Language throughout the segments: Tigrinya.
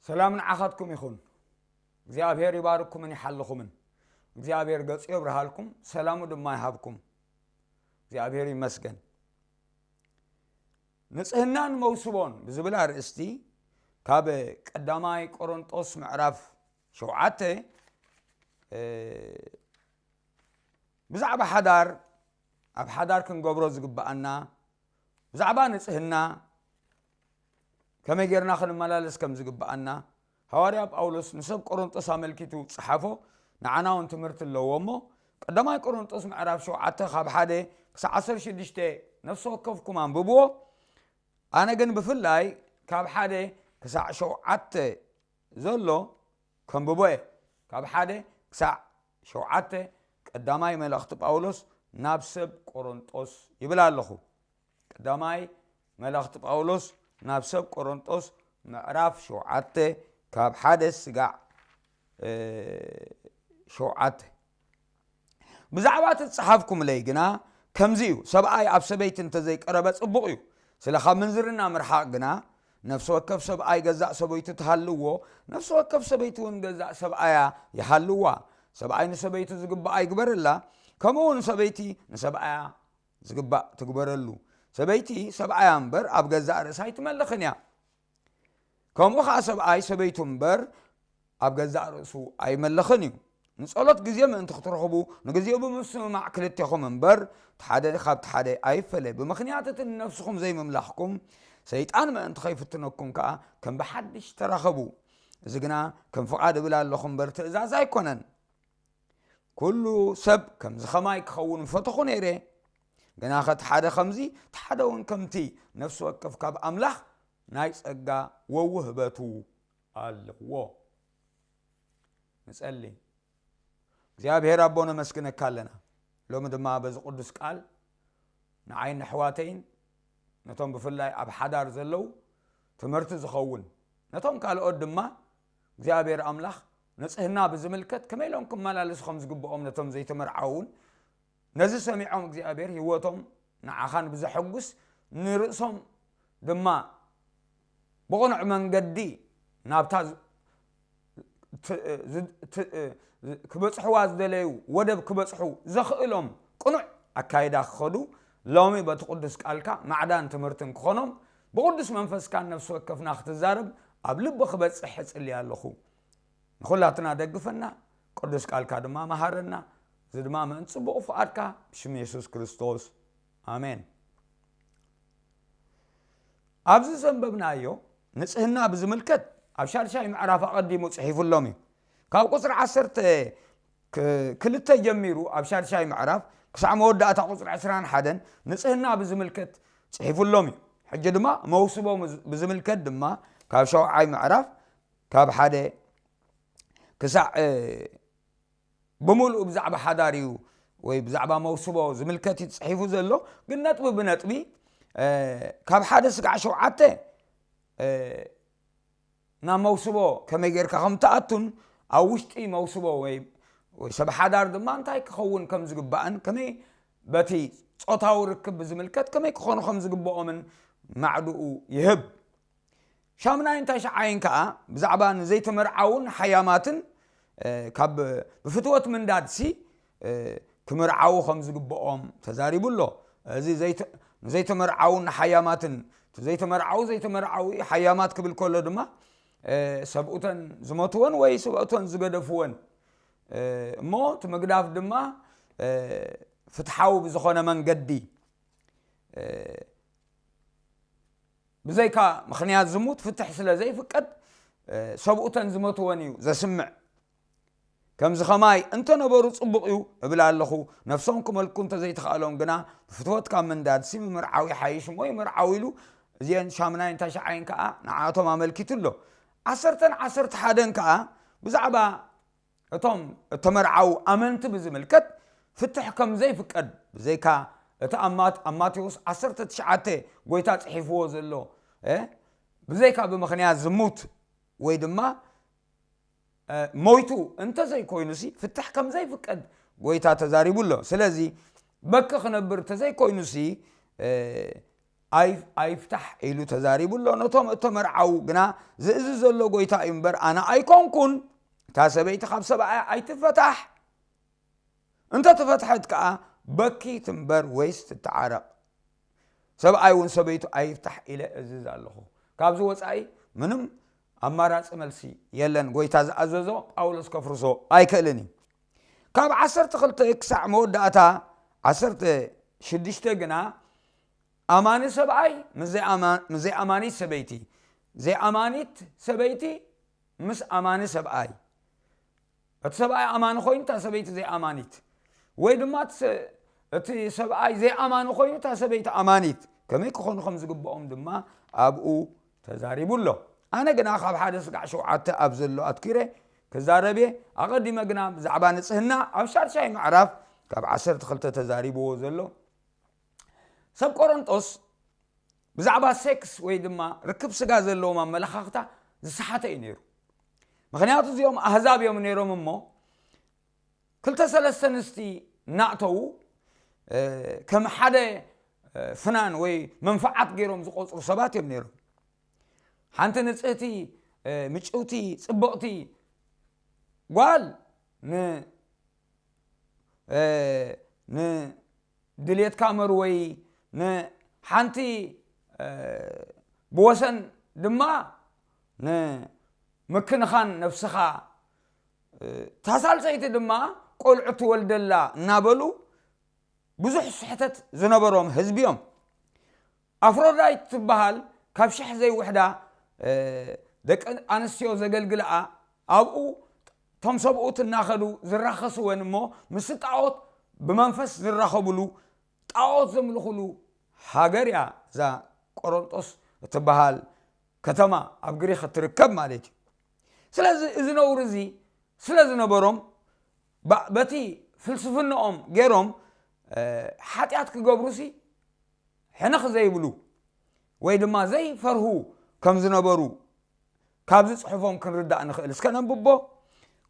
ሰላም ንዓኻትኩም ይኹን። እግዚኣብሔር ይባርኩምን ይሓልኹምን። እግዚኣብሔር ገጹ የብርሃልኩም፣ ሰላሙ ድማ ይሃብኩም። እግዚኣብሔር ይመስገን። ንጽህናን መውስቦን ብዝብል ኣርእስቲ ካብ ቀዳማይ ቆሮንጦስ ምዕራፍ ሸውዓተ፣ እ፣ ብዛዕባ ሓዳር፣ ኣብ ሓዳር ክንገብሮ ዝግብኣና፣ ብዛዕባ ንጽህና ከመይ ጌርና ክንመላለስ ከም ዝግብኣና፣ ሃዋርያ ጳውሎስ ንሰብ ቆሮንጦስ ኣመልኪቱ ዝጸሓፎ ንዓና እውን ትምህርቲ ኣለዎ እሞ፣ ቀዳማይ ቆሮንጦስ ምዕራፍ ሸውዓተ ካብ ሓደ ክሳዕ ዓሰርተ ሽዱሽተ ነፍሲ ወከፍኩም ኣንብብዎ። ኣነ ግን ብፍላይ ካብ ሓደ ክሳዕ ሸውዓተ ዘሎ ከንብቦ እየ። ካብ ሓደ ክሳዕ ሸውዓተ ቀዳማይ መልእኽቲ ጳውሎስ ናብ ሰብ ቆሮንጦስ ይብል ኣለኹ። ቀዳማይ መልእኽቲ ጳውሎስ ናብ ሰብ ቆሮንጦስ ምዕራፍ ሸውዓተ ካብ ሓደ ስጋዕ፣ እ፣ ሸውዓተ። ብዛዕባ እቲ ዝጸሓፍኩምለይ ግና ከምዚ እዩ፣ ሰብኣይ ኣብ ሰበይቲ እንተዘይቀረበ ጽቡቕ እዩ። ስለ ካብ ምንዝርና ምርሓቕ ግና ነፍሲ ወከፍ ሰብኣይ ገዛእ ሰበይቱ ትሃልዎ፣ ነፍሲ ወከፍ ሰበይቲ እውን ገዛእ ሰብኣያ ይሃልዋ። ሰብኣይ ንሰበይቱ ዝግባኣ ይግበረላ፣ ከምኡ እውን ሰበይቲ ንሰብኣያ ዝግባእ ትግበረሉ። ሰበይቲ ሰብኣያ እምበር ኣብ ገዛእ ርእሳ ኣይትመልኽን እያ። ከምኡ ኸዓ ሰብኣይ ሰበይቱ እምበር ኣብ ገዛእ ርእሱ ኣይመልኽን እዩ። ንጸሎት ግዜ ምእንቲ ክትረኽቡ ንግዜኡ ብምስምማዕ ክልቴኹም እምበር፣ እቲ ሓደ ካብቲ ሓደ ኣይፈለ። ብምኽንያት እቲ ንነፍስኹም ዘይምምላኽኩም፣ ሰይጣን ምእንቲ ኸይፍትነኩም ከኣ ከም ብሓድሽ ተራኸቡ። እዚ ግና ከም ፍቓድ እብል ኣለኹ እምበር ትእዛዝ ኣይኮነን። ኩሉ ሰብ ከምዚ ኸማይ ክኸውን ምፈተኹ ነይረ። ግናኸ እቲ ሓደ ከምዚ፣ እቲ ሓደ እውን ከምቲ፣ ነፍሲ ወከፍ ካብ ኣምላኽ ናይ ጸጋ ወውህበቱ ኣለዎ። ንጸሊ። እግዚኣብሔር ኣቦ ነመስግነካ ኣለና። ሎሚ ድማ በዚ ቅዱስ ቃል ንዓይን ኣሕዋተይን ነቶም ብፍላይ ኣብ ሓዳር ዘለዉ ትምህርቲ ዝኸውን፣ ነቶም ካልኦት ድማ እግዚኣብሔር ኣምላኽ ንጽህና ብዝምልከት ከመይ ኢሎም ክመላለሱ ከም ዝግብኦም ነቶም ዘይተመርዓዉ እውን ነዚ ሰሚዖም እግዚኣብሔር ህይወቶም ንዓኻ ንብዘሐጉስ ንርእሶም ድማ ብቕኑዕ መንገዲ ናብታ ዝ-፣ ት-፣ ዝ-፣ ት-፣ ዝ-፣ ክበጽሕዋ ዝደለዩ ወደብ ክበጽሑ ዘኽእሎም ቅኑዕ ኣካይዳ ክኸዱ ሎሚ በቲ ቅዱስ ቃልካ ማዕዳን ትምህርትን ክኾኖም ብቅዱስ መንፈስካን ነፍሲ ወከፍና ክትዛረብ ኣብ ልቢ ክበጽሕ እጽሊ ኣለኹ። ንኹላትና ደግፈና፣ ቅዱስ ቃልካ ድማ መሃረና። እዚ ድማ ምእንቲ ጽቡቕ ፍቓድካ ብሽም የሱስ ክርስቶስ። ኣሜን። ኣብዚ ዘንበብናዮ ንጽህና ብዝምልከት ኣብ ሻድሻይ ምዕራፍ ኣቐዲሙ ጽሒፉሎም እዩ። ካብ ቁጽሪ ዓሰርተ ክ-፣ ክልተ ጀሚሩ ኣብ ሻድሻይ ምዕራፍ ክሳዕ መወዳእታ ቁጽሪ ዕስራን ሓደን ንጽህና ብዝምልከት ጽሒፉሎም እዩ። ሕጂ ድማ መውስቦ ብዝ-፣ ብዝምልከት ድማ ካብ ሸውዓይ ምዕራፍ ካብ ሓደ ክሳዕ፣ እ፣ ብምሉኡ ብዛዕባ ሓዳር እዩ ወይ ብዛዕባ መውስቦ ዝምልከት እዩ ተጻሒፉ ዘሎ። ግን ነጥቢ ብነጥቢ፣ እ፣ ካብ ሓደ ስጋዕ ሸውዓተ፣ እ፣ ናብ መውስቦ ከመይ ጌርካ ከም ትኣቱን ኣብ ውሽጢ መውስቦ ወይ፣ ወይ ሰብ ሓዳር ድማ እንታይ ክኸውን ከም ዝግባእን ከመይ በቲ ጾታዊ ርክብ ብዝምልከት ከመይ ክኾኑ ከም ዝግብኦምን ማዕድኡ ይህብ። ሻምናይን ታሽዓይን ከኣ ብዛዕባ ንዘይተመርዓውን ሓያማትን፣ እ፣ ካብ ብፍትወት ምንዳድሲ፣ እ፣ ክምርዓዉ ከም ዝግብኦም ተዛሪቡ ኣሎ። እዚ ዘይተ-፣ ንዘይተመርዓውን ንሓያማትን፣ እቲ ዘይተመርዓዉ ዘይተመርዓዉ እዩ፣ ሓያማት ክብል ከሎ ድማ፣ እ፣ ሰብኡተን ዝመትወን ወይ ሰብኡተን ዝገደፍወን፣ እ፣ እሞ እቲ ምግዳፍ ድማ፣ እ፣ ፍትሓዊ ብዝኾነ መንገዲ፣ እ፣ ብዘይካ ምኽንያት ዝሙት ፍትሕ ስለ ዘይፍቀድ፣ እ፣ ሰብኡተን ዝመትወን እዩ ዘስምዕ። ከምዚ ኸማይ እንተነበሩ ጽቡቕ እዩ እብል ኣለኹ። ነፍሶም ክመልኩ እንተዘይተኻእሎም ግና ብፍትወት ካብ ምንዳድሲ ምምርዓው ይሓይሽ እሞ ይምርዓው ኢሉ እዚአን ሻምናይን ታሽዓይን ከኣ ንዓቶም ኣመልኪቱ ኣሎ። ዓሰርተን ዓሰርተ ሓደን ከኣ ብዛዕባ እቶም እተመርዓዉ ኣመንቲ ብዝምልከት ፍትሕ ከም ዘይፍቀድ፣ ብዘይካ እቲ ኣብ ማት-፣ ኣብ ማቴዎስ ዓሰርተ ትሽዓተ ጎይታ ጽሒፍዎ ዘሎ፣ እ፣ ብዘይካ ብምኽንያት ዝሙት ወይ ድማ፣ እ፣ ሞይቱ እንተዘይኮይኑሲ ፍትሕ ከም ዘይፍቀድ ጎይታ ተዛሪቡ ኣሎ። ስለዚ በኪ ክነብር እንተዘይኮይኑሲ፣ እ፣ ኣይፍታሕ ኢሉ ተዛሪቡ ኣሎ። ነቶም እተመርዓዉ ግና ዝእዝዝ ዘሎ ጎይታ እዩ እምበር ኣነ ኣይኮንኩን። እታ ሰበይቲ ካብ ሰብኣያ ኣይትፈታሕ፣ እንተ ትፈትሐት ከኣ በኪ ትንበር ወይስ ትተዓረቕ። ሰብኣይ እውን ሰበይቱ ኣይፍታሕ ኢለ እዝዝ ኣለኹ። ካብዚ ወጻኢ ምንም ኣማራጺ መልሲ የለን። ጎይታ ዝኣዘዞ ጳውሎስ ከፍርሶ ኣይክእልን እዩ። ካብ ዓሰርተ ክልተ ክሳዕ መወዳእታ ዓሰርተ ሽዱሽተ ግና ኣማኒ ሰብኣይ ምስ ዘይኣማኒት ሰበይቲ፣ ዘይኣማኒት ሰበይቲ ምስ ኣማኒ ሰብኣይ፣ እቲ ሰብኣይ ኣማኒ ኮይኑ እታ ሰበይቲ ዘይኣማኒት፣ ወይ ድማ እቲ ሰብኣይ ዘይኣማኒ ኮይኑ እታ ሰበይቲ ኣማኒት፣ ከመይ ክኾኑ ከም ዝግብኦም ድማ ኣብኡ ተዛሪቡ ኣሎ። ኣነ ግና ካብ ሓደ ስጋዕ ሸውዓተ ኣብ ዘሎ ኣትኪረ ክዛረብ እየ። ኣቐዲመ ግና ብዛዕባ ንጽህና ኣብ ሻድሻይ ምዕራፍ ካብ ዓሰርተ ክልተ ተዛሪብዎ ዘሎ ሰብ ቆሮንጦስ ብዛዕባ ሴክስ ወይ ድማ ርክብ ስጋ ዘለዎም ኣመለኻኽታ ዝሰሓተ እዩ ነይሩ። ምኽንያቱ እዚኦም ኣህዛብ እዮም ነይሮም እሞ ክልተ ሰለስተ ኣንስቲ እናእተዉ ከም ሓደ ፍናን ወይ መንፈዓት ገይሮም ዝቆፅሩ ሰባት እዮም ነይሮም። ሓንቲ ንፅህቲ ምጭውቲ ፅብቕቲ ጓል ንድልየትካ መርወይ፣ ንሓንቲ ብወሰን ድማ ንምክንኻን ነፍስኻ፣ እታ ሳልሰይቲ ድማ ቆልዑ ትወልደላ እናበሉ ብዙሕ ስሕተት ዝነበሮም ህዝቢ እዮም። ኣፍሮዳይት ትበሃል ካብ ሽሕ ዘይውሕዳ ደቂ ኣንስትዮ ዘገልግልኣ ኣብኡ እቶም ሰብኡት እናኸዱ ዝራኸስወን እሞ ምስ ጣዖት ብመንፈስ ዝራኸብሉ ጣዖት ዘምልኹሉ ሃገር እያ እዛ ቆሮንጦስ እትበሃል ከተማ ኣብ ግሪክ እትርከብ ማለት እዩ። ስለዚ እዚ ነውሪ እዚ ስለ ዝነበሮም በቲ ፍልስፍናኦም ገይሮም ሓጢኣት ክገብሩሲ ሕንኽ ዘይብሉ ወይ ድማ ዘይፈርሁ ከም ዝነበሩ ካብዚ ጽሑፎም ክንርዳእ ንኽእል። እስከ ነንብቦ።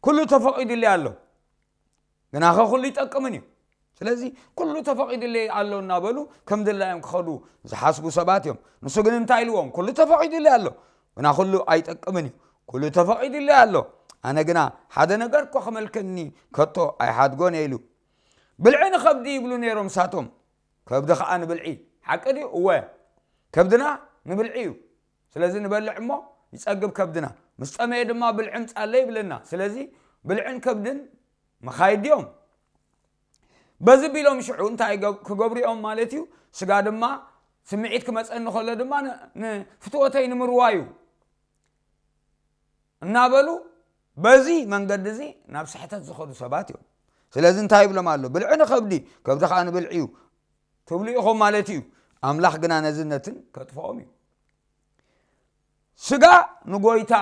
ኩሉ ተፈቒዱለይ ኣሎ፣ ግናኸ ኩሉ ይጠቅምን እዩ። ስለዚ ኩሉ ተፈቒዱለይ ኣሎ እናበሉ ከም ድላዮም ክኸዱ ዝሓስቡ ሰባት እዮም። ንሱ ግን እንታይ ኢልዎም? ኩሉ ተፈቒዱለይ ኣሎ፣ ግና ኩሉ ኣይጠቅምን እዩ። ኩሉ ተፈቒዱለይ ኣሎ፣ ኣነ ግና ሓደ ነገር እኳ ክመልከኒ ከቶ ኣይሓድጎን እየ ኢሉ። ብልዒ ንኸብዲ ይብሉ ነይሮም ንሳቶም፣ ከብዲ ኸኣ ንብልዒ። ሓቂ ድዩ? እወ፣ ከብድና ንብልዒ እዩ። ስለዚ ንበልዕ እሞ ይጸግብ ከብድና፣ ምስ ጠመየ ድማ ብልዒ ምጻለይ ይብለና። ስለዚ ብልዕን ከብድን መኻይድ ድዮም? በዚ ቢሎም ሽዑ እንታይ ክገብሩ እዮም ማለት እዩ? ስጋ ድማ ስምዒት ክመጸኒ ከሎ ድማ ንፍትወተይ ንምርዋዩ እናበሉ በዚ መንገዲ እዚ ናብ ስሕተት ዝኸዱ ሰባት እዮም። ስለዚ እንታይ ይብሎም ኣሎ? ብልዒ ንኸብዲ፣ ከብዲ ኸዓ ንብልዒ እዩ ትብሉ ኢኹም ማለት እዩ። ኣምላኽ ግና ነዚ ነትን ከጥፍኦም እዩ። ስጋ ንጎይታ፣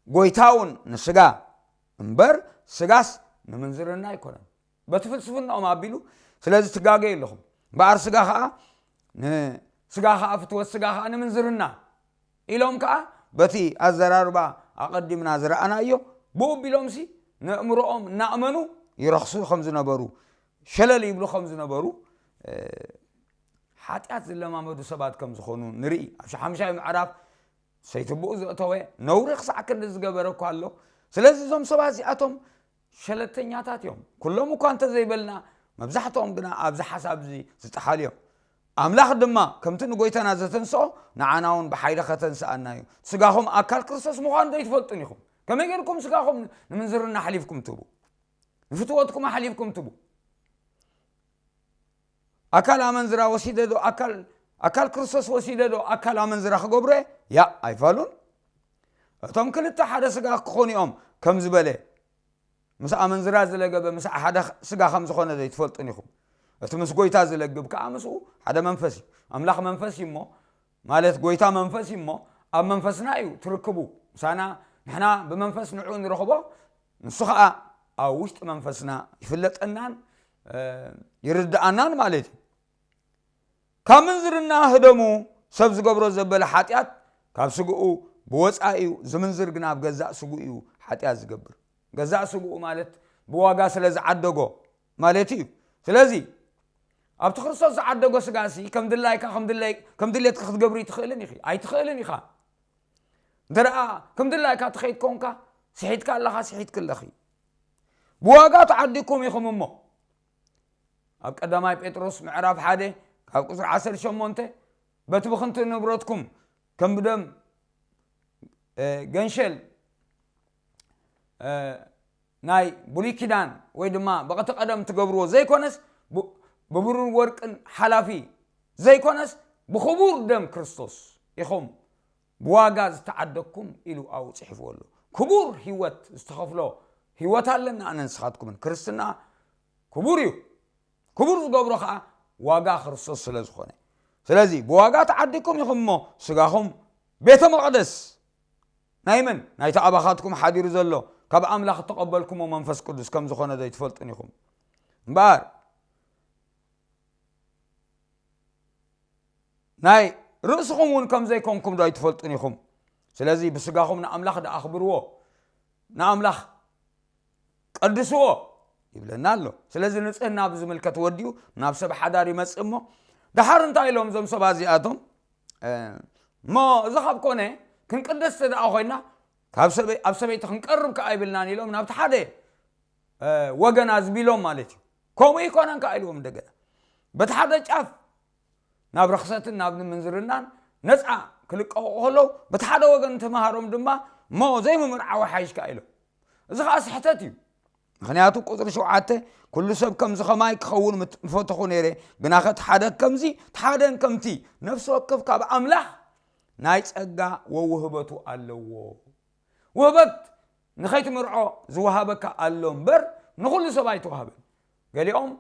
ጎይታ እውን ንስጋ እምበር ስጋስ ንምንዝርና ኣይኮነን። በቲ ፍልስፍናኦም ኣቢሉ፣ ስለዚ ትጋገዩ ኣለኹም። እምበኣር ስጋ ኸዓ ን-፣ ስጋ ኸዓ ፍትወት ስጋ ኸዓ ንምንዝርና ኢሎም ከኣ በቲ ኣዘራርባ ኣቐዲምና ዝረኣናዮ ብኡ ኣቢሎምሲ ንእምሮኦም እናእመኑ ይረኽሱ ከም ዝነበሩ፣ ሸለል ይብሉ ከም ዝነበሩ፣ ሓጢኣት ዝለማመዱ ሰባት ከም ዝኾኑ ንርኢ። ኣብ ሸሓምሻይ ምዕራፍ ሰይትብኡ ዘእተወ ነውሪ ክሳዕ ክንዲ ዝገበረ እኳ ኣሎ። ስለዚ እዞም ሰባት እዚኣቶም ሸለልተኛታት እዮም። ኩሎም እኳ እንተዘይበልና፣ መብዛሕትኦም ግና ኣብዚ ሓሳብ እዚ ዝጠሓሉ እዮም። ኣምላኽ ድማ ከምቲ ንጎይታና ዘተንስኦ ንዓና እውን ብሓይሊ ከተንስኣና እዩ። ስጋኹም ኣካል ክርስቶስ ምዃኑ ዶ ኣይትፈልጡን ኢኹም? ከመይ ጌርኩም ስጋኹም ንምንዝርና ኣሕሊፍኩም ትህቡ? ንፍትወትኩም ኣሕሊፍኩም ትህቡ? ኣካል ኣመንዝራ ወሲደ ዶ፣ ኣካል፣ ኣካል ክርስቶስ ወሲደ ዶ ኣካል ኣመንዝራ ክገብሮ እየ? ያ፣ ኣይፋሉን። እቶም ክልተ ሓደ ስጋ ክኾኑ እዮም ከም ዝበለ፣ ምስ ኣመንዝራ ዝለገበ ምስ ሓደ ስጋ ከም ዝኾነ ዘይትፈልጡን ኢኹም? እቲ ምስ ጎይታ ዝለግብ ከኣ ምስኡ ሓደ መንፈስ እዩ። ኣምላኽ መንፈስ እዩ እሞ፣ ማለት ጎይታ መንፈስ እዩ እሞ፣ ኣብ መንፈስና እዩ ትርክቡ። ምሳና ንሕና ብመንፈስ ንዕኡ ንረኽቦ፣ ንሱ ኸኣ ኣብ ውሽጢ መንፈስና ይፍለጠናን፣ እ፣ ይርድኣናን ማለት እዩ። ካብ ምንዝርና ህደሙ፣ ሰብ ዝገብሮ ዘበለ ሓጢኣት ካብ ስግኡ ብወጻኢ እዩ፣ ዝምንዝር ግና ኣብ ገዛእ ስግኡ እዩ ሓጢኣት ዝገብር። ገዛእ ስግኡ ማለት ብዋጋ ስለ ዝዓደጎ ማለት እዩ። ስለዚ ኣብቲ ክርስቶስ ዝዓደጎ ስጋሲ ከም ድላይካ ከም ድለይ ከም ድሌትካ ክትገብር ኣይትኽእልን ኢኺ ኣይትኽእልን ኢኻ። እንተ ደኣ ከም ድላይካ ትኸይድ ኮንካ፣ ስሒትካ ኣለኻ፣ ስሒትኪ ኣለኺ። ብዋጋ ተዓዲኩም ኢኹም እሞ። ኣብ ቀዳማይ ጴጥሮስ ምዕራፍ ሓደ ካብ ቁጽሪ ዓሰርተ ሸሞንተ፣ በቲ ብኽንቱ ንብረትኩም ከም ብደም ገንሸል ናይ ብሉይ ኪዳን ወይ ድማ ብቕቲ ቀደም ትገብርዎ ዘይኮነስ፣ ብብሩር ወርቅን ሓላፊ ዘይኮነስ፣ ብኽቡር ደም ክርስቶስ ኢኹም ብዋጋ ዝተዓደግኩም ኢሉ ኣብኡ ጽሒፍዎ ኣሎ። ክቡር ህይወት ዝተኸፍሎ ህይወት ኣለና ኣነ ንስኻትኩምን። ክርስትና ክቡር እዩ። ክቡር ዝገብሮ ኸዓ ዋጋ ክርስቶስ ስለ ዝኾነ። ስለዚ ብዋጋ ተዓዲግኩም ኢኹም እሞ ስጋኹም ቤተ መቕደስ ናይ መን? ናይቲ ኣባኻትኩም ሓዲሩ ዘሎ ካብ ኣምላኽ እተቐበልኩሞ መንፈስ ቅዱስ ከም ዝኾነ ዘይትፈልጡን ኢኹም። እምበኣር ናይ ርእስኹም እውን ከም ዘይኮንኩም ዶ ኣይትፈልጡን ኢኹም? ስለዚ ብስጋኹም ንኣምላኽ ደኣ ኣኽብርዎ፣ ንኣምላኽ ቀድስዎ ይብለና ኣሎ። ስለዚ ንጽህና ብዝምልከት ወዲኡ ናብ ሰብ ሓዳር ይመጽእ እሞ፣ ደሓር እንታይ ኢሎም እዞም ሰባት እዚኣቶም? እሞ እዚ ካብ ኮነ ክንቅደስ ደኣ ኮይና፣ ካብ ሰበይ ኣብ ሰበይቲ ክንቀርብ ከኣ ይብልናን ኢሎም ናብቲ ሓደ ወገን ኣዝቢሎም ማለት እዩ። ከምኡ ይኮነን ከኣ ኢልዎም እንደገና በቲ ሓደ ጫፍ ናብ ርኽሰትን ናብ ምንዝርናን ነፃ ክልቀቑ ከለዉ፣ በቲ ሓደ ወገን ተምሃሮም ድማ እሞ ዘይምምርዓዊ ሓይሽ ከኣ ኢሎም። እዚ ከኣ ስሕተት እዩ። ምኽንያቱ ቁፅሪ ሸውዓተ፣ ኩሉ ሰብ ከምዚ ኸማይ ክኸውን ምት- ምፈተኹ ነይረ፣ ግናኸ እቲ ሓደ ከምዚ እቲ ሓደን ከምቲ፣ ነፍሲ ወከፍ ካብ ኣምላኽ ናይ ጸጋ ወውህበቱ ኣለዎ። ውህበት ንኸይትምርዖ ዝወሃበካ ኣሎ እምበር ንኹሉ ሰብ ኣይተዋህበን። ገሊኦም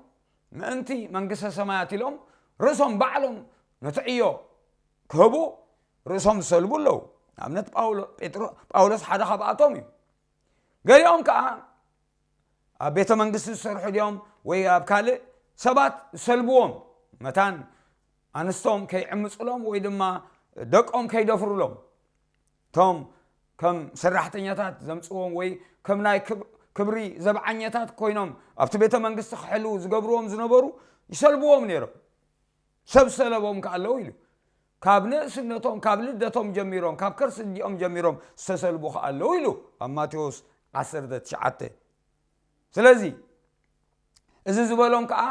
ምእንቲ መንግስተ ሰማያት ኢሎም ርእሶም ባዕሎም ነቲ ዕዮ ክህቡ ርእሶም ዝሰልቡ ኣለዉ። ንኣብነት ጳውሎ- ጴጥሮ- ጳውሎስ ሓደ ካብኣቶም እዩ። ገሊኦም ከዓ ኣብ ቤተ መንግስቲ ዝሰርሑ ድዮም ወይ ኣብ ካልእ ሰባት ዝሰልብዎም፣ መታን ኣንስቶም ከይዕምፅሎም ወይ ድማ ደቆም ከይደፍሩሎም፣ እቶም ከም ሰራሕተኛታት ዘምፅዎም ወይ ከም ናይ ክብ- ክብሪ ዘብዓኛታት ኮይኖም ኣብቲ ቤተ መንግስቲ ክሕልዉ ዝገብርዎም ዝነበሩ ይሰልብዎም ነይሮም። ሰብ ዝሰለቦም ከ ኣለዉ ኢሉ። ካብ ንእስነቶም ካብ ልደቶም ጀሚሮም ካብ ከርሲ ኣዲኦም ጀሚሮም ዝተሰልቡ ከ ኣለዉ ኢሉ ኣብ ማቴዎስ ዓሰርተ ትሽዓተ። ስለዚ እዚ ዝበሎም ከዓ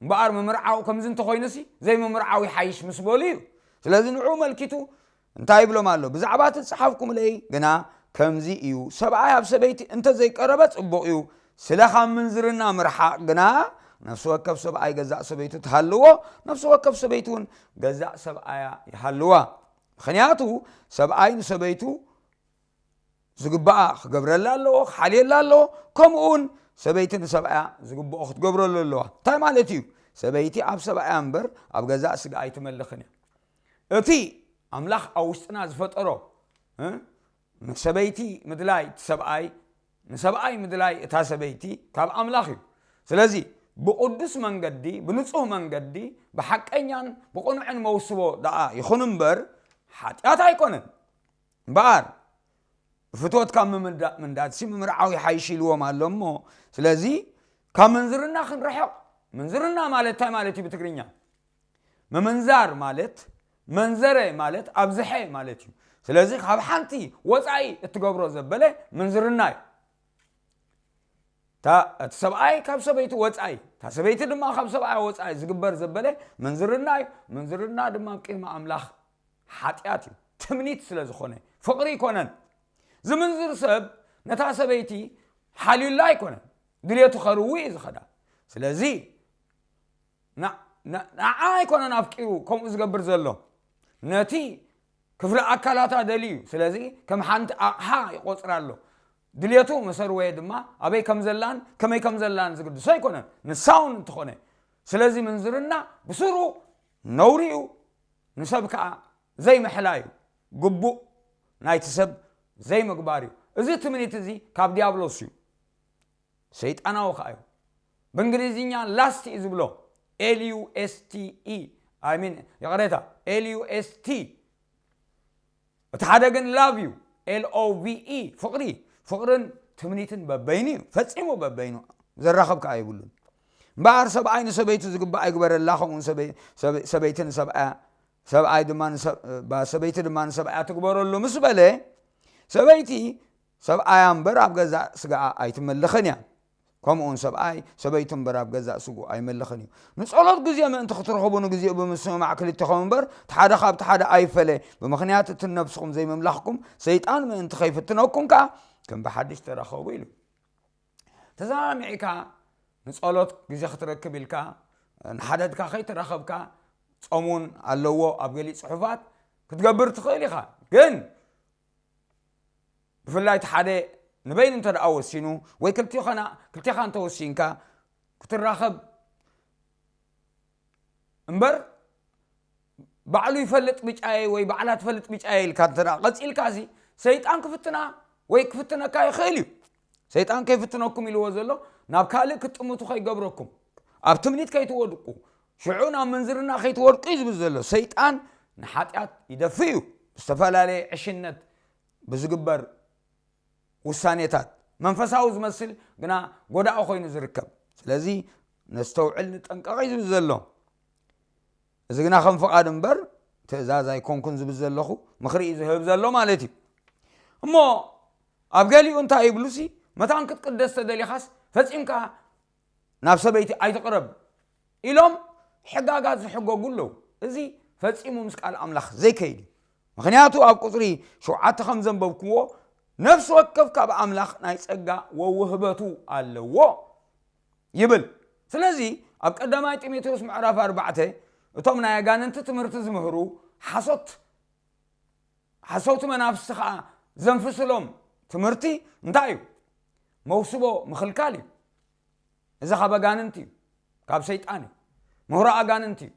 እምበኣር ምምርዓው ከምዚ እንተኾይኑሲ ዘይምምርዓው ይሓይሽ ምስ በሉ እዩ። ስለዚ ንዑ መልኪቱ እንታይ ይብሎም ኣሎ? ብዛዕባ እቲ ዝጸሓፍኩምለይ ግና ከምዚ እዩ፣ ሰብኣይ ኣብ ሰበይቲ እንተ ዘይቀረበ ጽቡቕ እዩ፣ ስለ ካብ ምንዝርና ምርሓቕ ግና ነፍሲ ወከፍ ሰብኣይ ገዛእ ሰበይቱ ትሃልዎ፣ ነፍሲ ወከፍ ሰበይቲ እውን ገዛእ ሰብኣያ ይሃልዋ። ምኽንያቱ ሰብኣይ ንሰበይቱ ዝግባኣ ክገብረላ ኣለዎ፣ ክሓልየላ ኣለዎ። ከምኡ እውን ሰበይቲ ንሰብኣያ ዝግብኦ ክትገብረሉ ኣለዋ። እንታይ ማለት እዩ? ሰበይቲ ኣብ ሰብኣያ እምበር ኣብ ገዛእ ስጋ ኣይትመልኽን እያ። እቲ ኣምላኽ ኣብ ውሽጥና ዝፈጠሮ እ? ንሰበይቲ ምድላይ እቲ ሰብኣይ፣ ንሰብኣይ ምድላይ እታ ሰበይቲ ካብ ኣምላኽ እዩ። ስለዚ ብቕዱስ መንገዲ፣ ብንጹህ መንገዲ፣ ብሓቀኛን ብቕኑዕን መውስቦ ደኣ ይኹን እምበር ሓጢኣት ኣይኮነን። እምበኣር ብፍትወት ካብ ምምንዳ- ምንዳድሲ ምምርዓው ይሓይሽ ኢልዎም ኣሎ እሞ፣ ስለዚ ካብ ምንዝርና ክንርሕቕ። ምንዝርና ማለት እንታይ ማለት እዩ ብትግርኛ? ምምንዛር ማለት መንዘረ ማለት ኣብዝሐ ማለት እዩ። ስለዚ ካብ ሓንቲ ወፃኢ እትገብሮ ዘበለ ምንዝርና እዩ። እታ እቲ ሰብኣይ ካብ ሰበይቲ ወፃኢ፣ እታ ሰበይቲ ድማ ካብ ሰብኣያ ወፃኢ ዝግበር ዘበለ ምንዝርና እዩ። ምንዝርና ድማ ኣብ ቅድሚ ኣምላኽ ሓጢኣት እዩ። ትምኒት ስለ ዝኾነ ፍቕሪ ኣይኮነን። ዝምንዝር ሰብ ነታ ሰበይቲ ሓልዩላ ኣይኮነን፣ ድሌቱ ከርዊ እዩ ዝኸዳ። ስለዚ ንዓ ኣይኮነን ኣፍቂሩ ከምኡ ዝገብር ዘሎ፣ ነቲ ክፍለ ኣካላታ ደልዩ። ስለዚ ከም ሓንቲ ኣቕሓ ይቆፅራ ኣሎ። ድሌቱ መሰርወየ ድማ ኣበይ ከም ዘላን ከመይ ከም ዘላን ዝግድሶ ኣይኮነን፣ ንሳውን እንተኾነ። ስለዚ ምንዝርና ብስሩ ነውሪ እዩ፣ ንሰብ ከዓ ዘይምሕላዩ፣ ግቡእ ናይቲ ሰብ ዘይምግባር እዩ። እዚ ትምኒት እዚ ካብ ዲያብሎስ እዩ። ሰይጣናዊ ከዓ እዩ። ብእንግሊዝኛ ላስት እዩ ዝብሎ። L U S T E I mean ይቕሬታ፣ L U S T። እቲ ሓደ ግን ላቭ እዩ። L O V E ፍቕሪ። ፍቕርን ትምኒትን በበይኑ እዩ፣ ፈጺሙ በበይኑ ዘራኸብ ከዓ የብሉን። እምበኣር ሰብኣይ ንሰበይቱ ዝግባእ ኣይግበረላ፣ ከምኡውን ሰበይ- ሰበ- ሰበይቲ ንሰብኣያ፣ ሰብኣይ ድማ ንሰብ- ባ- ሰበይቲ ድማ ንሰብኣያ ትግበረሉ ምስ በለ፣ ሰበይቲ ሰብኣያ እምበር ኣብ ገዛእ ስጋኣ ኣይትመልኽን እያ። ከምኡውን ሰብኣይ ሰበይቱ እምበር ኣብ ገዛእ ስግኡ ኣይመልኽን እዩ። ንጸሎት ግዜ ምእንቲ ክትረኽቡ ንግዜኡ ብምስምማዕ ክልቴኹም እምበር፣ እቲ ሓደ ካብቲ ሓደ ኣይፈለ። ብምኽንያት እቲ ነብስኹም ዘይምምላኽኩም ሰይጣን ምእንቲ ከይፍትነኩም ከኣ ከም ብሓድሽ ተራኸቡ ኢሉ። ተሰማሚዕካ ንጸሎት ግዜ ክትረክብ ኢልካ ንሓደድካ ከይተራኸብካ፣ ጾም እውን ኣለዎ ኣብ ገሊእ ጽሑፋት፣ ክትገብር ትኽእል ኢኻ። ግን ብፍላይ እቲ ሓደ ንበይኑ እንተ ደኣ ወሲኑ፣ ወይ ክልቲኸና- ክልቴኻ እንተ ወሲንካ ክትራኸብ እምበር፣ ባዕሉ ይፈልጥ ብጫየ ወይ ባዕላ ትፈልጥ ብጫየ ኢልካ እንተ ደኣ ቀጺልካ፣ እዚ ሰይጣን ክፍትና ወይ ክፍትነካ ይኽእል እዩ። ሰይጣን ከይፍትነኩም ኢልዎ ዘሎ፣ ናብ ካልእ ክትጥምቱ ከይገብረኩም፣ ኣብ ትምኒት ከይትወድቁ፣ ሽዑ ናብ ምንዝርና ከይትወድቁ እዩ ዝብል ዘሎ። ሰይጣን ንሓጢኣት ይደፍእ እዩ። ብዝተፈላለየ ዕሽነት ብዝግበር ውሳኔታት፣ መንፈሳዊ ዝመስል ግና ጎዳኢ ኮይኑ ዝርከብ። ስለዚ ነስተውዕል፣ ንጠንቀቕ እዩ ዝብል ዘሎ። እዚ ግና ከም ፍቓድ እምበር ትእዛዝ ኣይኮንኩን ዝብል ዘለኹ፣ ምኽሪ እዩ ዝህብ ዘሎ ማለት እዩ። እሞ ኣብ ገሊኡ እንታይ ይብሉሲ፣ መታን ክትቅደስ ተደሊኻስ ፈጺምካ ናብ ሰበይቲ ኣይትቕረብ ኢሎም ሕጋጋት ዝሕገጉ ኣለዉ። እዚ ፈጺሙ ምስ ቃል ኣምላኽ ዘይከይድ እዩ። ምኽንያቱ ኣብ ቁጽሪ ሸውዓተ ከም ዘንበብክዎ፣ ነፍሲ ወከፍ ካብ ኣምላኽ ናይ ጸጋ ወውህበቱ ኣለዎ ይብል። ስለዚ ኣብ ቀዳማይ ጢሞቴዎስ ምዕራፍ ኣርባዕተ፣ እቶም ናይ ኣጋንንቲ ትምህርቲ ዝምህሩ ሓሶት ሓሰውቲ መናፍስቲ ኸኣ ዘንፍስሎም ትምህርቲ እንታይ እዩ? መውስቦ ምኽልካል እዩ። እዚ ካብ ኣጋንንቲ እዩ፣ ካብ ሰይጣን እዩ፣ ምህሮ ኣጋንንቲ እዩ።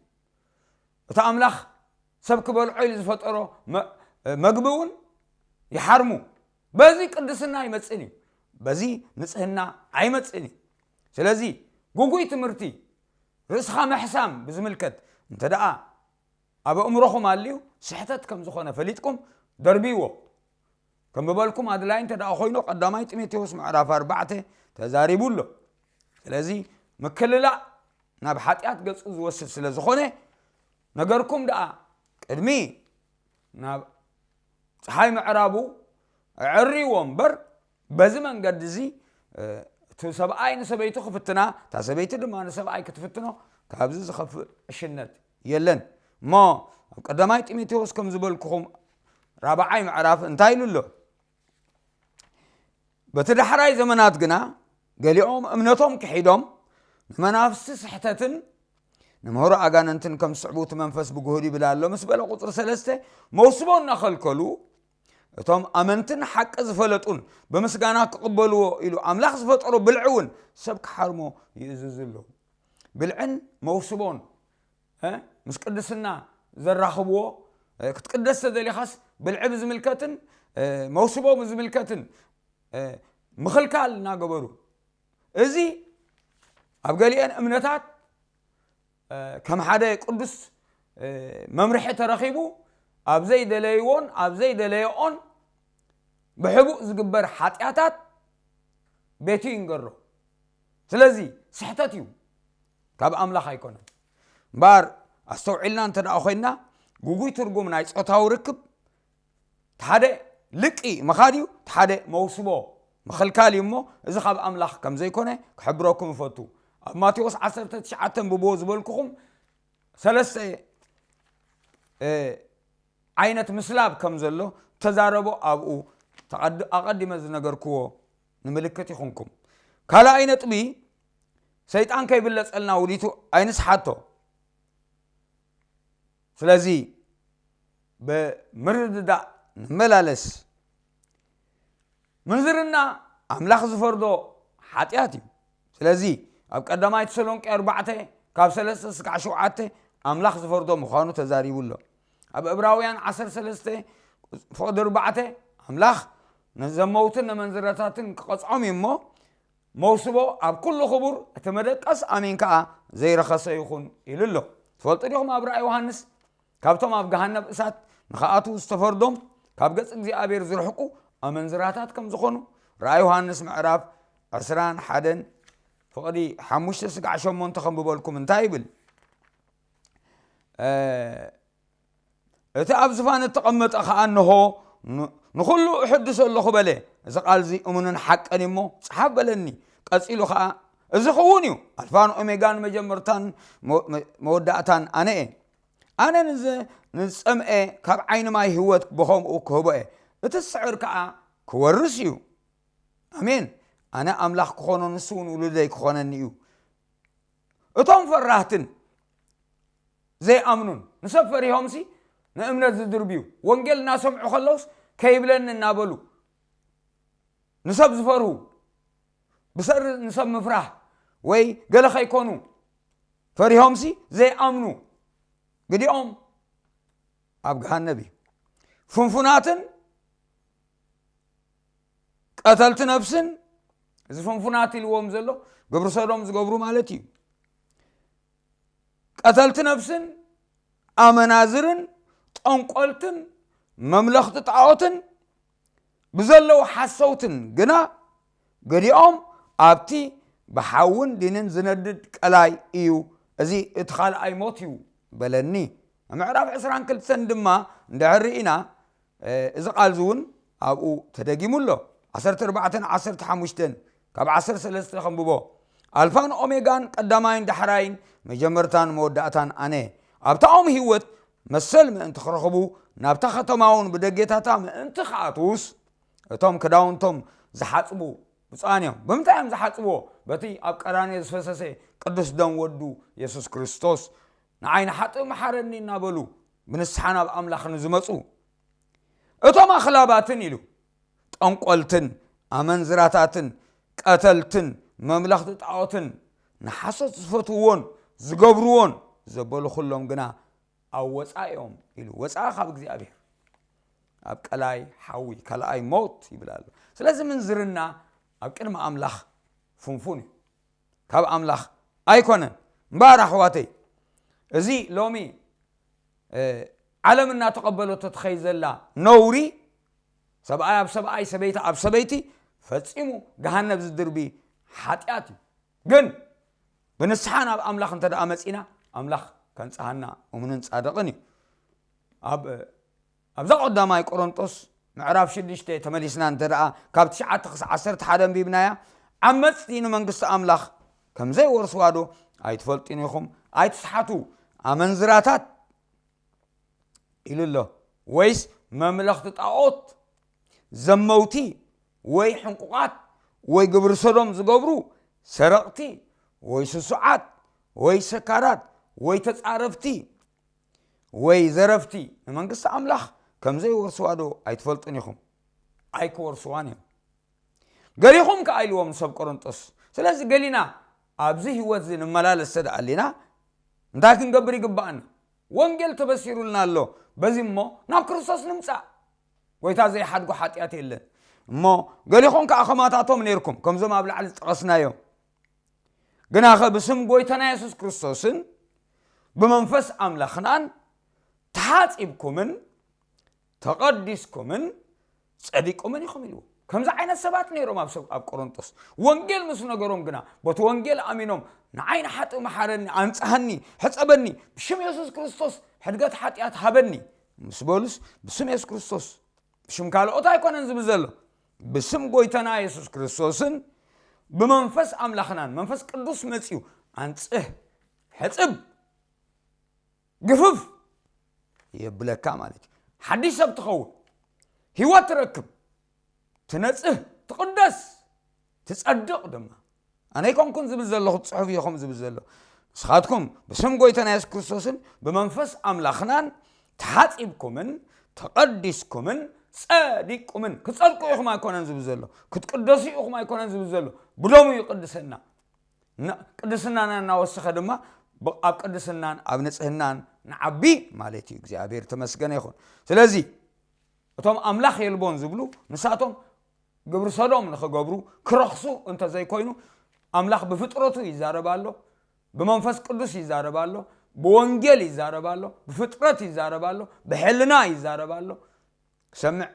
እቲ ኣምላኽ ሰብ ክበልዖ ኢሉ ዝፈጠሮ መ- መግቢ እውን ይሓርሙ። በዚ ቅድስና ኣይመጽእን እዩ፣ በዚ ንጽህና ኣይመጽእን እዩ። ስለዚ ግጉይ ትምህርቲ፣ ርእስኻ ምሕሳም ብዝምልከት እንተ ደኣ ኣብ ኣእምሮኹም ኣልዩ ስሕተት ከም ዝኾነ ፈሊጥኩም ደርብይዎ። ከም ዝበልኩም ኣድላይ እንተ ደኣ ኮይኑ ቀዳማይ ጢሞቴዎስ ምዕራፍ ኣርባዕተ ተዛሪቡ ኣሎ። ስለዚ ምክልላእ ናብ ሓጢኣት ገጹ ዝወስድ ስለ ዝኾነ፣ ነገርኩም ደኣ ቅድሚ ናብ ጸሓይ ምዕራቡ ኣዕርይዎ እምበር፣ በዚ መንገዲ እዚ እቲ ሰብኣይ ንሰበይቱ ክፍትና፣ እታ ሰበይቲ ድማ ንሰብኣይ ክትፍትኖ፣ ካብዚ ዝኸፍእ ዕሽነት የለን። እሞ ኣብ ቀዳማይ ጢሞቴዎስ ከም ዝበልኩኹም ራብዓይ ምዕራፍ እንታይ ኢሉ ኣሎ? በቲ ዳሕራይ ዘመናት ግና ገሊኦም እምነቶም ክሒዶም ንመናፍስቲ ስሕተትን ንምህሮ ኣጋንንትን ከም ዝስዕቡ እቲ መንፈስ ብግሁድ ይብል ኣሎ ምስ በለ፣ ቁጽሪ ሰለስተ፣ መውስቦ እናኸልከሉ፣ እቶም ኣመንትን ሓቂ ዝፈለጡን ብምስጋና ክቕበልዎ ኢሉ ኣምላኽ ዝፈጠሮ ብልዒ እውን ሰብ ክሓርሞ ይእዝዝ ኣሎ። ብልዕን መውስቦን፣ እ፣ ምስ ቅድስና ዘራኽብዎ፣ እ፣ ክትቅደስ ተደሊኻስ ብልዒ ብዝምልከትን፣ እ፣ መውስቦ ብዝምልከትን፣ እ፣ ምኽልካል እናገበሩ፣ እዚ ኣብ ገሊአን እምነታት፣ እ፣ ከም ሓደ ቅዱስ፣ እ፣ መምርሒ ተረኺቡ፣ ኣብ ዘይደለይዎን ኣብ ዘይደለየኦን ብሕቡእ ዝግበር ሓጢኣታት ቤቱ ይንገሮ። ስለዚ ስሕተት እዩ፣ ካብ ኣምላኽ ኣይኮነን። እምበኣር ኣስተውዒልና እንተ ደኣ ኮይንና፣ ግጉይ ትርጉም ናይ ጾታዊ ርክብ፣ እቲ ሓደ ልቂ ምኻድ እዩ፣ እቲ ሓደ መውስቦ ምኽልካል እዩ። እሞ እዚ ካብ ኣምላኽ ከም ዘይኮነ ክሕብረኩም እፈቱ። ኣብ ማቴዎስ ዓሰርተ ትሽዓተ፣ ብብዎ ዝበልኩኹም ሰለስተ፣ እ፣ ዓይነት ምስላብ ከም ዘሎ ተዛረቦ፣ ኣብኡ ተቐድ- ኣቐዲመ ዝነገርክዎ ንምልክት ይኹንኩም። ካልኣይ ነጥቢ፣ ሰይጣን ከይብለጸልና ውዲቱ ኣይንስሓቶ። ስለዚ ብምርድዳእ ንመላለስ። ምንዝርና ኣምላኽ ዝፈርዶ ሓጢኣት እዩ። ስለዚ ኣብ ቀዳማይ ተሰሎንቄ ኣርባዕተ ካብ ሰለስተ እስካዕ ሸውዓተ ኣምላኽ ዝፈርዶ ምዃኑ ተዛሪቡ ኣሎ። ኣብ ዕብራውያን ዓሰርተ ሰለስተ ፍቕዲ ኣርባዕተ ኣምላኽ ንዘመውትን ነመንዝረታትን ክቐጽዖም እዩ እሞ፣ መውስቦ ኣብ ኩሉ ክቡር፣ እቲ መደቀስ ኣሜን ከኣ ዘይረኸሰ ይኹን ኢሉ ኣሎ። ትፈልጡ ዲኹም ኣብ ራእይ ዮሃንስ ካብቶም ኣብ ገሃነብ እሳት ንኽኣትዉ ዝተፈርዶም ካብ ገጽ እግዚኣብሔር ዝርሕቁ ኣመንዝራታት ከም ዝኾኑ ራእይ ዮሃንስ ምዕራፍ ዕስራን ሓደን ፍቕዲ ሓሙሽተ ስጋዕ ሸሞንተ ከንብበልኩም እንታይ ይብል? እቲ ኣብ ዝፋን እተቐመጠ ኸኣ እንሆ ንኹሉ እሕድሶ ኣለኹ በለ። እዚ ቃል እዚ እሙንን ሓቅን እሞ ጽሓፍ በለኒ። ቀጺሉ ኸኣ እዚ ክውን እዩ፣ ኣልፋን ኦሜጋን መጀመርታን መወዳእታን ኣነ እየ። ኣነ ንዝጸምኤ ካብ ዓይኒ ማይ ህይወት ብኸምኡ ክህቦ እየ፣ እቲ ዝስዕር ከኣ ክወርስ እዩ። ኣሜን። ኣነ ኣምላኽ ክኾኖ ንሱ እውን ውሉደይ ክኾነኒ እዩ። እቶም ፈራህትን ዘይኣምኑን ንሰብ ፈሪሆምሲ ንእምነት ዝድርብዩ፣ ወንጌል እናሰምዑ ከለውስ ከይብለኒ እናበሉ ንሰብ ዝፈርሁ፣ ብሰሪ ንሰብ ምፍራህ ወይ ገለ ከይኮኑ ፈሪሆምሲ ዘይኣምኑ ግዲኦም ኣብ ገሃነብ እዩ። ፍንፉናትን ቀተልቲ ነፍስን፣ እዚ ፍንፉናት ኢልዎም ዘሎ ግብሪ ሰዶም ዝገብሩ ማለት እዩ። ቀተልቲ ነፍስን ኣመናዝርን ጠንቆልትን መምለኽቲ ጣዖትን ብዘለዉ ሓሰውትን ግና ገሊኦም ኣብቲ ብሓውን ዲንን ዝነድድ ቀላይ እዩ። እዚ እቲ ካልኣይ ሞት እዩ በለኒ። ምዕራፍ ዕስራን ክልተን ድማ እንድሕር ርኢና፣ እዚ ቃል እዚ እውን ኣብኡ ተደጊሙ ኣሎ። ዓሰርተ ኣርባዕተን ዓሰርተ ሓሙሽተን ካብ ዓሰርተ ሰለስተ ከንብቦ። ኣልፋን ኦሜጋን ቀዳማይን ዳሕራይን መጀመርታን መወዳእታን ኣነ። ኣብታ ኦም ህይወት መሰል ምእንቲ ክረኽቡ ናብታ ከተማ እውን ብደጌታታ ምእንቲ ክኣትዉስ እቶም ክዳውንቶም ዝሓጽቡ ብፁዓን እዮም። ብምንታይ እዮም ዝሓጽብዎ? በቲ ኣብ ቀራንዮ ዝፈሰሰ ቅዱስ ደም ወዱ የሱስ ክርስቶስ። ንዓይ ንሓጥእ መሓረኒ እናበሉ ብንስሓ ናብ ኣምላኽ ንዝመጹ። እቶም ኣኽላባትን ኢሉ ጠንቆልትን ኣመንዝራታትን ቀተልትን መምለኽቲ ጣዖትን ንሓሶት ዝፈትውዎን ዝገብርዎን ዘበሉ ኩሎም ግና ኣብ ወፃኢ እዮም ኢሉ። ወፃኢ ካብ እግዚኣብሔር ኣብ ቀላይ ሓዊ ካልኣይ ሞት ይብል ኣሎ። ስለዚ ምንዝርና ኣብ ቅድሚ ኣምላኽ ፍንፉን እዩ፣ ካብ ኣምላኽ ኣይኮነን። እምበኣር ኣሕዋተይ፣ እዚ ሎሚ ዓለም እናተቐበለቶ ትኸይ ዘላ ነውሪ፣ ሰብኣይ ኣብ ሰብኣይ፣ ሰበይቲ ኣብ ሰበይቲ፣ ፈጺሙ ገሃነብ ዝድርቢ ሓጢኣት እዩ። ግን ብንስሓ ናብ ኣምላኽ እንተ ደኣ መጺና፣ ኣምላኽ ከንጽሃና እሙንን ጻድቕን እዩ። ኣብ ኣብዛ ቀዳማይ ቆሮንጦስ ምዕራፍ ሽዱሽተ ተመሊስና እንተ ደኣ ካብ ትሽዓተ ክሳዕ ዓሰርተ ሓደ ኣንቢብናያ፣ ዓመጽቲ ንመንግስቲ ኣምላኽ ከም ዘይወርስዋ ዶ ኣይትፈልጡን ኢኹም? ኣይትስሓቱ። ኣመንዝራታት ኢሉ ኣሎ። ወይስ መምለኽቲ ጣዖት፣ ዘመውቲ ወይ ሕንቁቓት ወይ ግብሪ ሰዶም ዝገብሩ፣ ሰረቕቲ ወይ ስሱዓት ወይ ሰካራት ወይ ተጻረፍቲ ወይ ዘረፍቲ ንመንግስቲ ኣምላኽ ከም ዘይወርስዋ ዶ ኣይትፈልጡን ኢኹም? ኣይክወርስዋን እዮም። ገሊኹም ከኣ ኢልዎም ንሰብ ቆሮንጦስ። ስለዚ ገሊና ኣብዚ ህይወት እዚ ንመላለስ እንተ ደኣ ኣሊና እንታይ ክንገብር ይግባኣና? ወንጌል ተበሲሩልና ኣሎ። በዚ እሞ ናብ ክርስቶስ ንምጻእ። ጎይታ ዘይሓድጎ ሓጢኣት የለን። እሞ ገሊኹም ከኣ ከማታቶም ነይርኩም፣ ከምዞም ኣብ ላዕሊ ዝጠቐስናዮም። ግናኸ ብስም ጎይታና የሱስ ክርስቶስን ብመንፈስ ኣምላኽናን ተሓጺብኩምን ተቐዲስኩምን ጸዲቁምን ኢኹም ኢልዎ። ከምዚ ዓይነት ሰባት ነይሮም ኣብ ሰብ-፣ ኣብ ቆሮንጦስ። ወንጌል ምስ ነገሮም ግና፣ በቲ ወንጌል ኣሚኖም፣ ንዓይ ንሓጥእ መሓረኒ፣ ኣንጽሃኒ፣ ሕጸበኒ፣ ብሽም የሱስ ክርስቶስ ሕድገት ሓጢኣት ሃበኒ ምስ በሉስ፣ ብስም የሱስ ክርስቶስ፣ ብሽም ካልኦት ኣይኮነን ዝብል ዘሎ። ብስም ጎይታና የሱስ ክርስቶስን ብመንፈስ ኣምላኽናን መንፈስ ቅዱስ መጺኡ ኣንጽህ፣ ሕጽብ፣ ግፍፍ የብለካ ማለት እዩ። ሓድሽ ሰብ ትኸውን፣ ህይወት ትረክብ፣ ትነጽህ፣ ትቕደስ፣ ትጸድቕ ድማ። ኣነ ኣይኮንኩን ዝብል ዘለኹ፣ ጽሑፍ ኢኹም ዝብል ዘሎ። ንስኻትኩም ብስም ጎይታና የሱስ ክርስቶስን ብመንፈስ ኣምላኽናን ተሓጺብኩምን ተቐዲስኩምን ጸዲቅኩምን። ክጸድቁ ኢኹም ኣይኮነን ዝብል ዘሎ፣ ክትቅደሱ ኢኹም ኣይኮነን ዝብል ዘሎ። ብደሙ እዩ ቅድስና። ን-፣ ቅድስናና እናወሰኸ ድማ ብ-፣ ኣብ ቅድስናን ኣብ ንጽህናን ንዓቢ ማለት እዩ። እግዚኣብሔር ተመስገነ ይኹን። ስለዚ እቶም ኣምላኽ የልቦን ዝብሉ ንሳቶም ግብሪ ሰዶም ንኽገብሩ ክረኽሱ እንተዘይኮይኑ፣ ኣምላኽ ብፍጥረቱ ይዛረብ ኣሎ፣ ብመንፈስ ቅዱስ ይዛረብ ኣሎ፣ ብወንጌል ይዛረብ ኣሎ፣ ብፍጥረት ይዛረብ ኣሎ፣ ብሕልና ይዛረብ ኣሎ። ክሰምዕ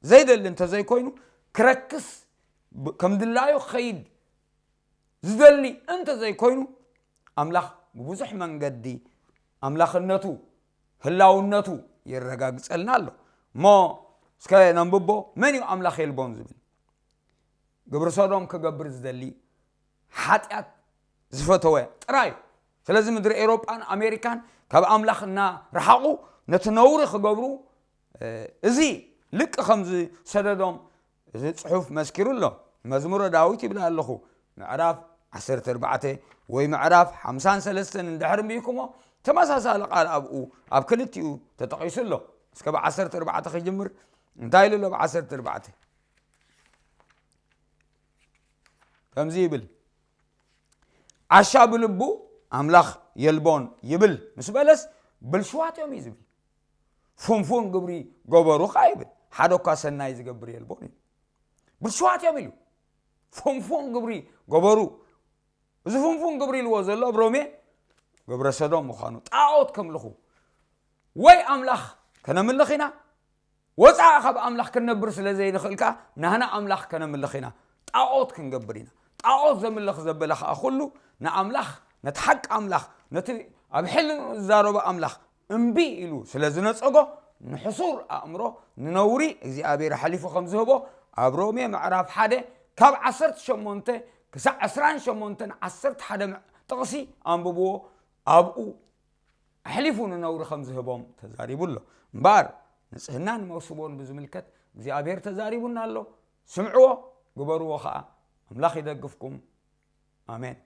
ዘይደሊ እንተዘይኮይኑ ክረክስ ብ-፣ ከም ድላዩ ክኸይድ ዝደሊ እንተዘይኮይኑ ኣምላኽ ብብዙሕ መንገዲ ኣምላኽነቱ ህላውነቱ የረጋግጸልና ኣሎ። እሞ እስከ ነንብቦ። መን እዩ ኣምላኽ የልቦን ዝብል? ግብሪ ሶዶም ክገብር ዝደሊ ሓጢኣት ዝፈተወ ጥራይ እዩ። ስለዚ ምድሪ ኤውሮጳን ኣሜሪካን ካብ ኣምላኽ እናረሓቑ ነቲ ነውሪ ክገብሩ እዚ ልቂ ከም ዝሰደዶም እዚ ጽሑፍ መስኪሩ ኣሎ። መዝሙረ ዳዊት ይብል ኣለኹ ምዕራፍ ዓሰርተ ኣርባዕተ ወይ ምዕራፍ ሓምሳን ሰለስተን እንድሕር እምቢኩሞ ተመሳሳሊ ቃል ኣብኡ ኣብ ክልቲኡ ተጠቒሱ ኣሎ። እስከ ብ ዓሰርተ ኣርባዕተ ክጅምር እንታይ ኢሉ ኣሎ? ብ ዓሰርተ ኣርባዕተ ከምዚ ይብል፣ ዓሻ ብልቡ ኣምላኽ የልቦን ይብል ምስ በለስ ብልሽዋት እዮም እዩ ዝብል። ፍንፉን ግብሪ ገበሩ ከዓ ይብል ሓደ እኳ ሰናይ ዝገብር የልቦን እዩ። ብልሽዋት እዮም ኢሉ ፍንፉን ግብሪ ገበሩ። እዚ ፍንፉን ግብሪ ኢልዎ ዘሎ ኣብ ሮሜ ግብረ ሰዶም ምዃኑ ጣዖት ከምልኹ ወይ ኣምላኽ ከነምልኽ ኢና ወፃእ ካብ ኣምላኽ ክንነብር ስለ ዘይንኽእል ከዓ ናህና ኣምላኽ ከነምልኽ ኢና ጣዖት ክንገብር ኢና። ጣዖት ዘምልኽ ዘበለ ከዓ ኩሉ ንኣምላኽ ነቲ ሓቂ ኣምላኽ ነቲ ኣብ ሕልንኡ ዝዛረቦ ኣምላኽ እምቢ ኢሉ ስለ ዝነፀጎ ንሕሱር ኣእምሮ ንነውሪ እግዚኣብሔር ኣሕሊፉ ከም ዝህቦ ኣብ ሮሜ ምዕራፍ ሓደ ካብ ዓሰርተ ሸሞንተ ክሳዕ ዕስራን ሸሞንተን ዓሰርተ ሓደ ጥቕሲ ኣንብብዎ። ኣብኡ ኣሕሊፉ ንነውሪ ከም ዝህቦም ተዛሪቡ ኣሎ። እምበኣር ንጽህናን መውስቦን ብዝምልከት እግዚኣብሔር ተዛሪቡና ኣሎ። ስምዕዎ፣ ግበርዎ ኸኣ። ኣምላኽ ይደግፍኩም። ኣሜን።